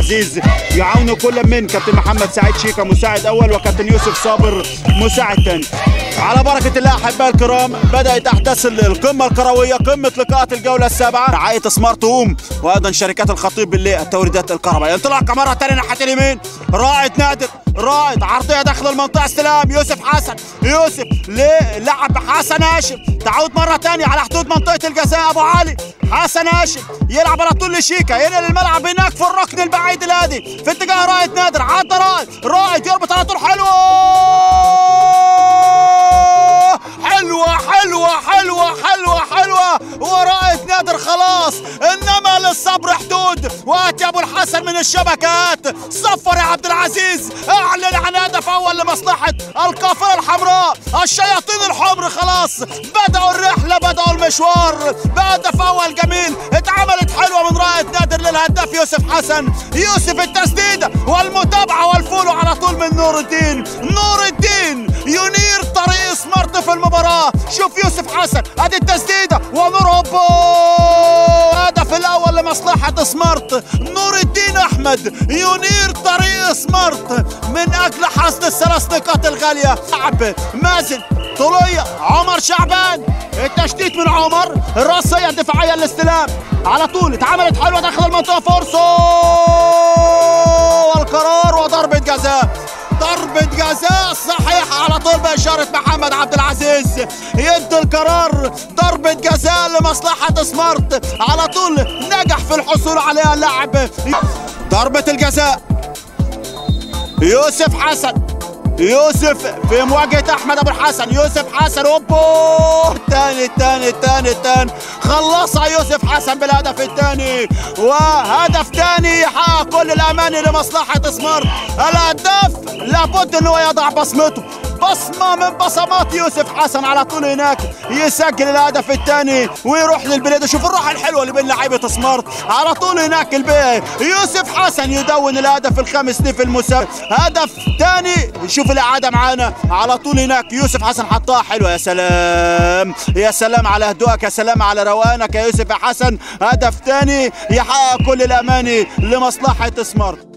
العزيز، يعاونوا كل من كابتن محمد سعيد شيكا مساعد اول، وكابتن يوسف صابر مساعد ثاني. على بركة الله احبائي الكرام، بدات احداث القمه الكروية، قمة لقاءات الجولة السابعة، رعاية سمارت هوم وايضا شركات الخطيب للتوريدات الكهربائية. انطلاقة مرة ثانية ناحية اليمين، رائد نادر، رائد عرضية داخل المنطقة، استلام يوسف حسن، يوسف للعب حسن هاشم، تعود مرة ثانية على حدود منطقة الجزاء ابو علي، حسن هاشم يلعب على طول لشيكا، ينقل الملعب هناك في الركن البعيد الهادي في اتجاه رائد نادر، عدى رائد، رائد يربط على طول، حلوة حلوة حلوة حلوة حلوة حلوة، ورائد نادر خلاص، انما للصبر حدود، واتي ابو الحسن من الشبكات، صفر يا عبد العزيز، اعلن عن هدف اول لمصلحة القافلة الحمراء، الشياطين الحمر خلاص بدأوا الرحلة، بدأوا المشوار بهدف اول جميل، اتعملت حلوة من رائد نادر للهداف يوسف حسن، يوسف التسديده والمتابعة وال follow على طول من نور الدين، نور الدين ينير طريق سمارت في المباراة. شوف يوسف حسن ادي التسديده ونور، هوبا، هدف الاول لمصلحة سمارت، نور الدين احمد ينير طريق سمارت من اجل حصد الثلاث نقاط الغالية. لعب مازن طوليه، عمر شعبان، التشتيت من عمر، الراسية الدفاعية الاستلام على طول، اتعملت حلوة داخل المنطقة، فرصة والقرار وضربه جزاء، ضربة جزاء صحيحة على طول بإشارة محمد عبد العزيز، يدي القرار ضربة جزاء لمصلحة سمارت، على طول نجح في الحصول عليها اللاعب. ضربة الجزاء يوسف حسن، يوسف في مواجهة أحمد أبو الحسن، يوسف حسن هوبو، الثاني الثاني الثاني الثاني، خلصها يوسف حسن بالهدف الثاني، وهدف ثاني يحقق كل الأماني لمصلحة سمارت. الهداف لابد إن هو يضع بصمته، بصمة من بصمات يوسف حسن على طول هناك، يسجل الهدف الثاني ويروح للبلاد. شوف الروح الحلوة اللي بين لعيبة سمارت على طول هناك، البي يوسف حسن يدون الهدف الخامس ليه في المسابقة، هدف ثاني. شوف الإعادة معانا على طول هناك، يوسف حسن حطها حلوة، يا سلام يا سلام على هدوءك، يا سلام على روانك يا يوسف حسن، هدف ثاني يحقق كل الأماني لمصلحة سمارت.